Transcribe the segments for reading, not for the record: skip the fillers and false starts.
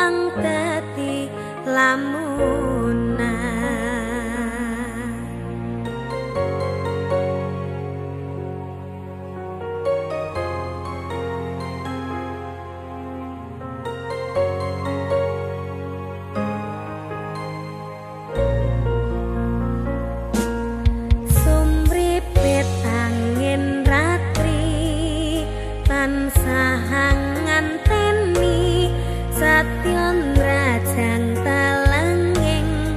kang dadi lamunan. Sumripit angin ratri tansah nganteni satya nrajang talanging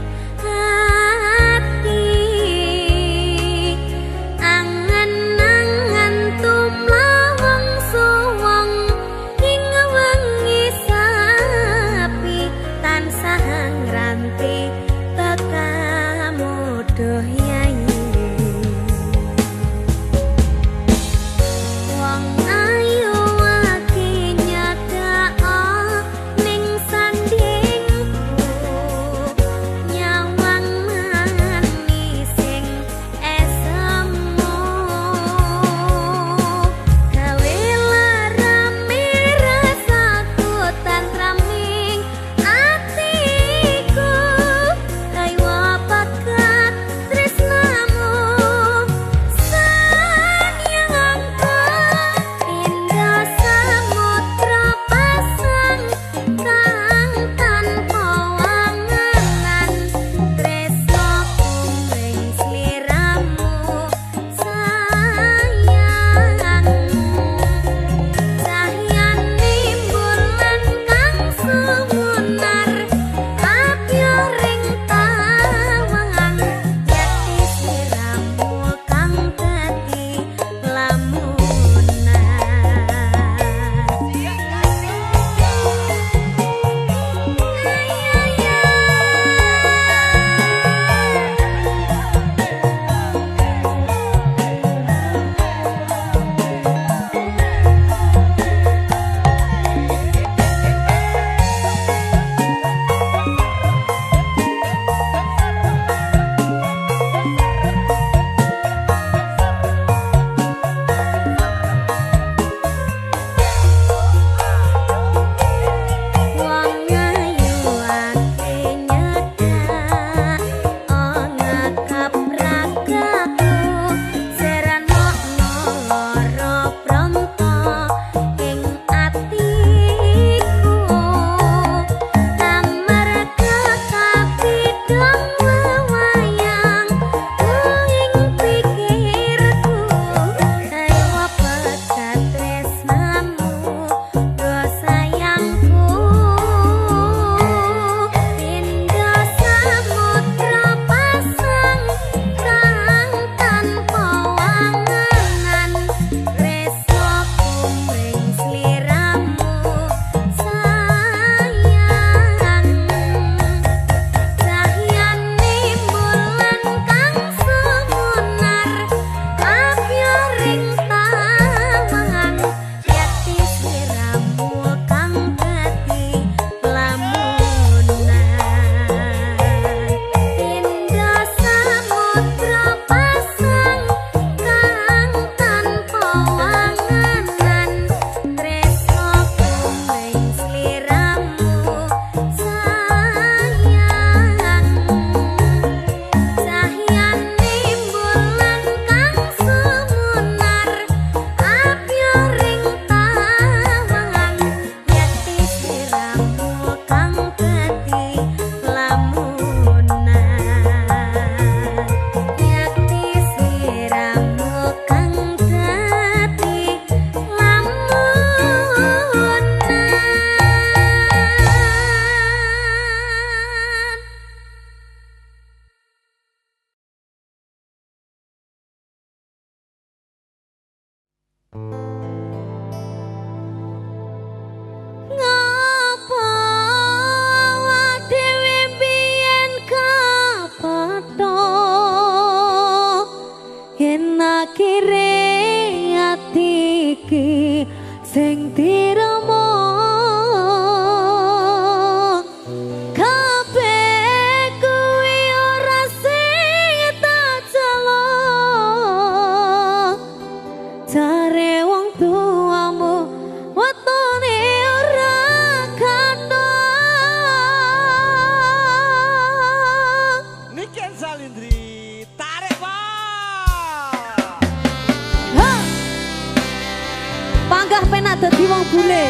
jebule.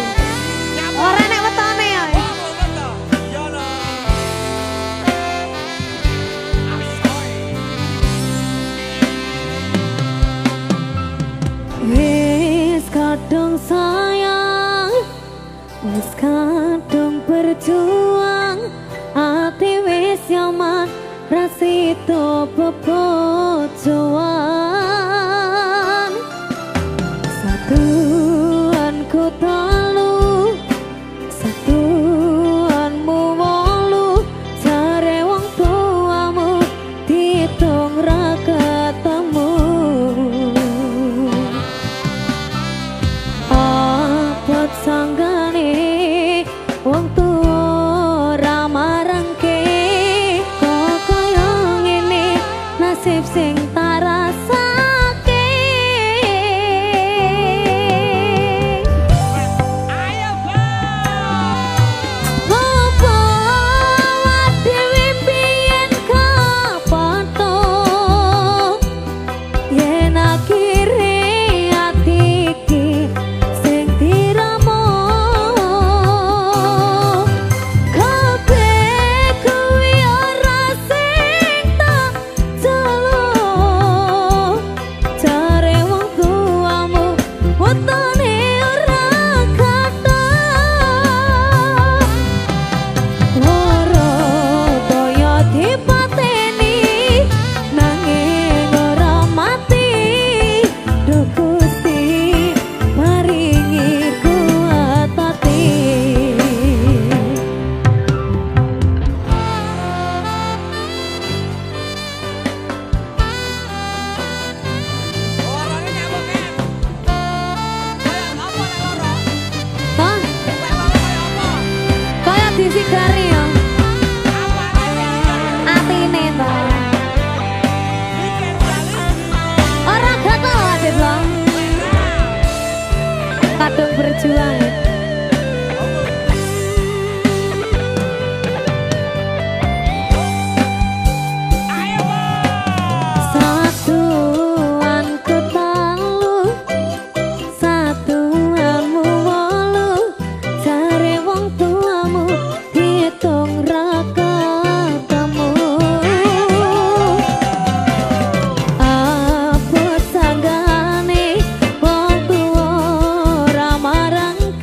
Ora nek wetone ya. Wis kadung sayang, wis kadung berjuang, ati wis nyaman, ra sida bebojoan. Satuanku telu, satuanmu wolu, jare wong tuamu ditung ra ketemu. Abot sanggane wong tuwa ra marangke, kok kaya ngene nasib sing tak rasake. Ayo, Bang. Ngopo awak dhewe biyen kepethuk, yen akhire ati iki sing diramo. Kabeh kuwi ora sing tak jaluk, jare wong tuamu wetone ora kathah. Loro kaya dipateni nanging ora mati. Duh Gusti paringi kuat ati. Lorone nyapa, Ken? Kaya apa lek loro? Hah? Lek loro kaya apa? Kaya disigari ya Apane sing atine ta. Bikin bali. Ora gatel Adit lo. Kadung berjuang. Ayo, Bang. Satuanku telu, satuanmu wolu, jare wong tuamu ditung ra ketemu. Abot sanggane wong tuwa ra marangke,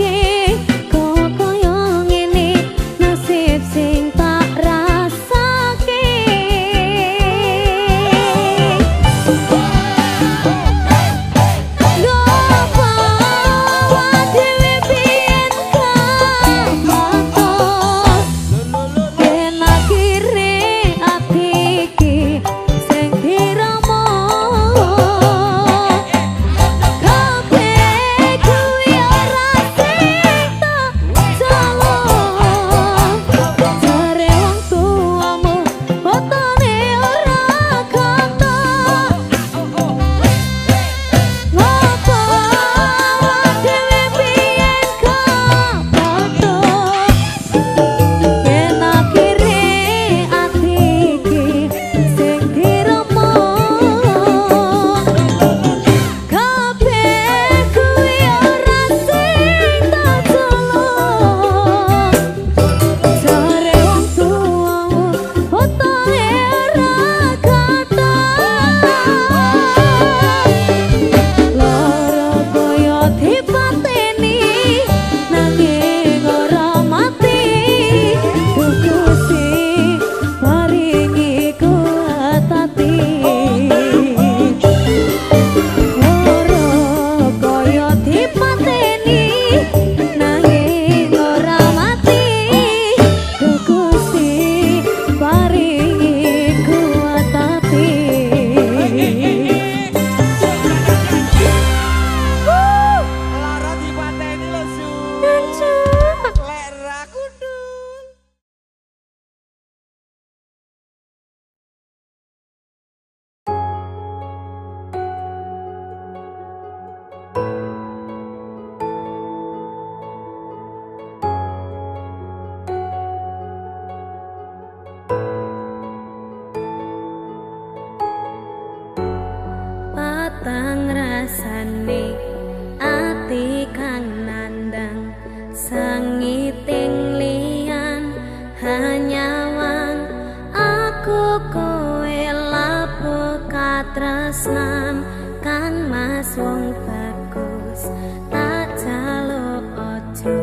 katresnan Kang Mas wong bagus tak jaluk aja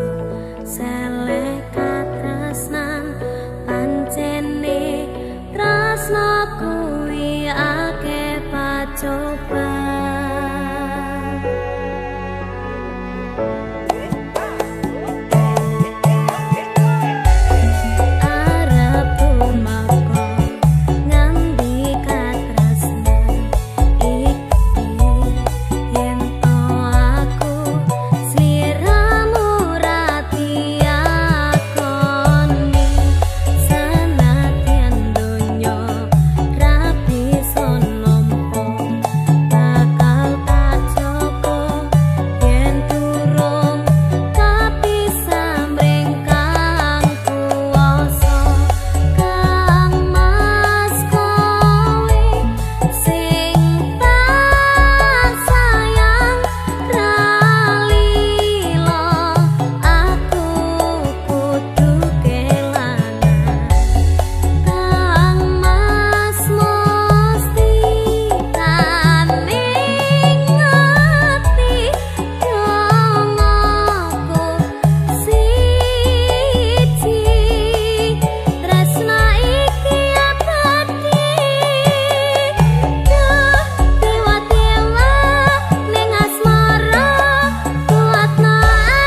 seleh katresnan pancene tresna kuwi akeh pacoban. Arep tumeka ngendi katresnan iki yen to aku sliramu ra diakoni senadyan donya ra bisa nampa bakal tak joko yen durung kapisah mring kang kuwasa. Kang Mas kowe sing tak sayang ra lila aku kudu kelangan. Kang Mas mesti taning ati dongaku siji tresna iki abadi. Duh dewa-dewa ning asmara kuatna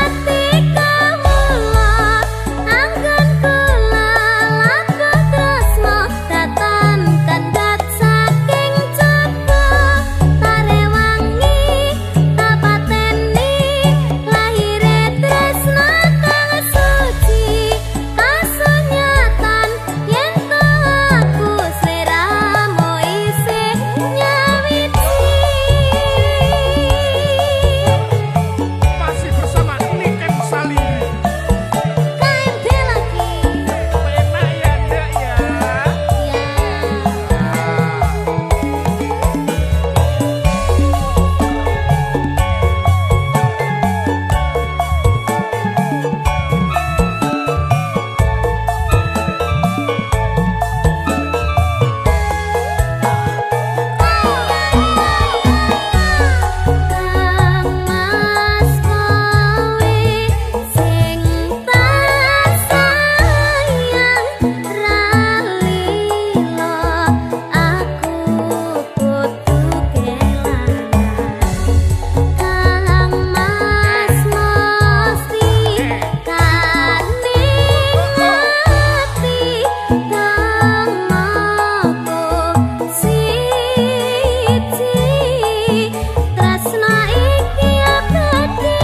ati kawula anggon kula lakuh tresna datan kandhat saking coba tarewangi tapateni lahire tresna kang suci kasunyatan yen to aku sliramu isih nyawiji. Masih bersama Niken Salindri. KMD lagi Enak ya, Dek ya. Ya. Kang Mas kowe sing tak sayang ra lila aku kudu kelangan. Kang Mas mesti kaning ati dongaku siji tresna iki abadi.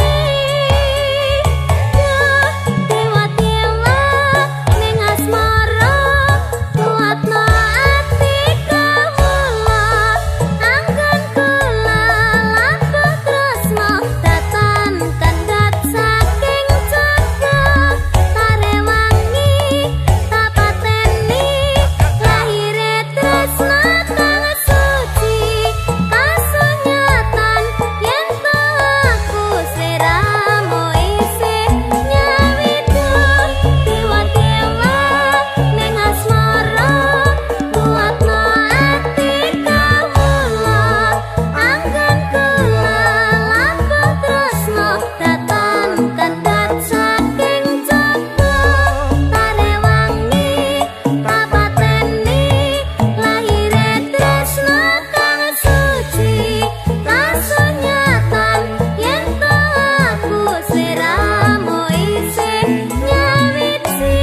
Duh dewa-dewa ning asmara kuatna ati kawula anggon kula lakuh tresna datan kandhat saking coba tarewangi tapateni lahire tresna kang suci kasunyatan yen to aku sliramu isih nyawiji. Dewa-dewa ning asmara kuatna ati kawula anggon kula lakuh tresna datan kandhat saking coba tarewangi tapateni lahire tresna kang suci kasunyatan yen to aku sliramu isih nyawiji.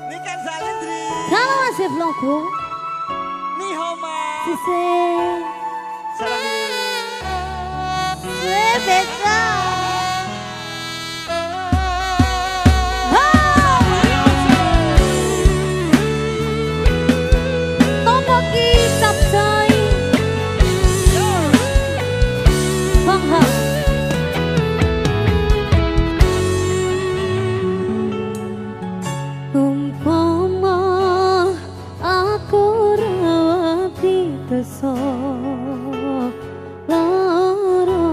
Niken Salindri. Kalau masih vlogku Ni hao ma. Sise Salam. Bebeka. Topoki capcay Bangha. Umpama aku ra piteso lara.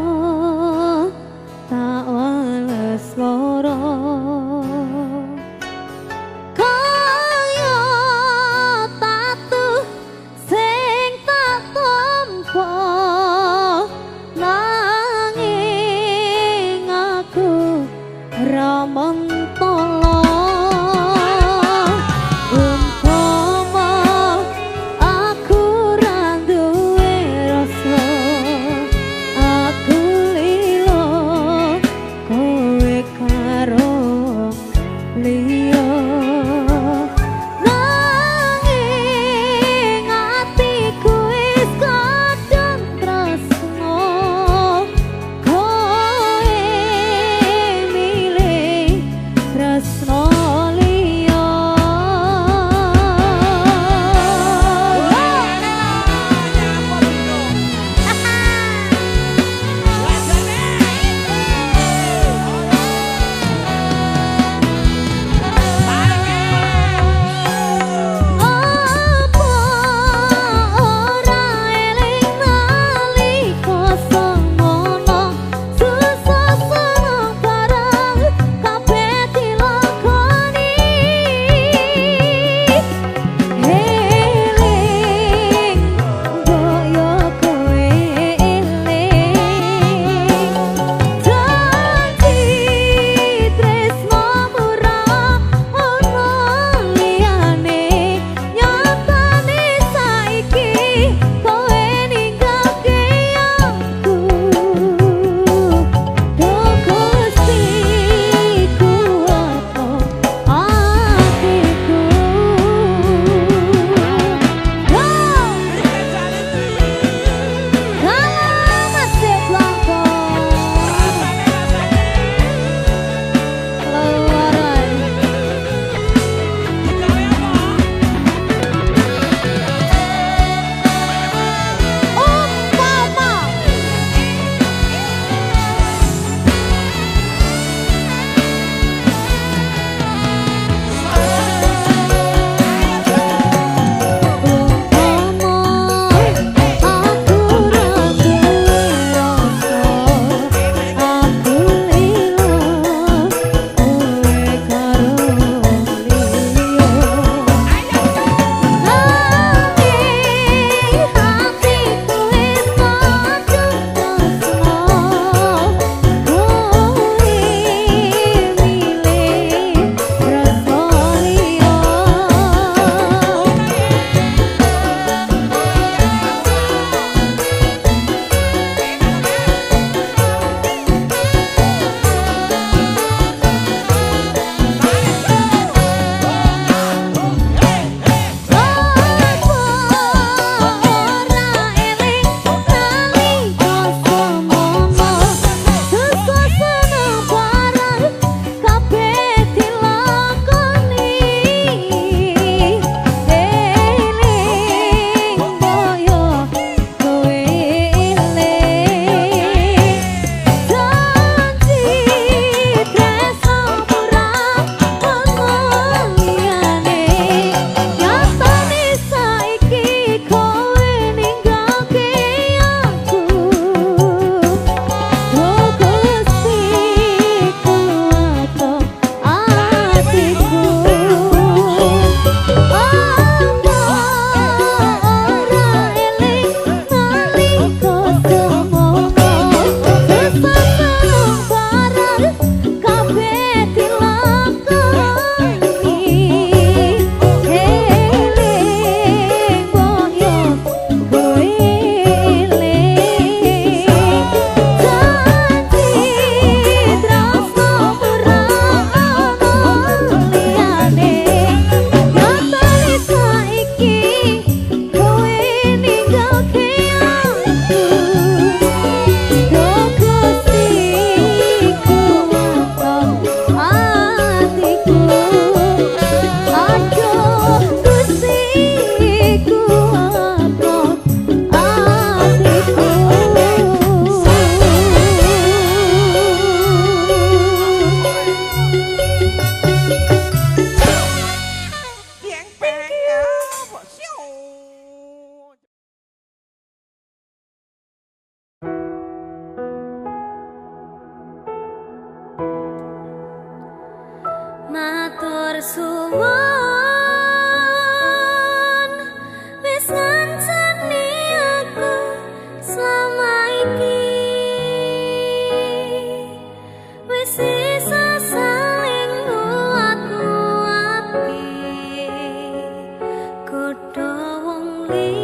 Padha wong liya.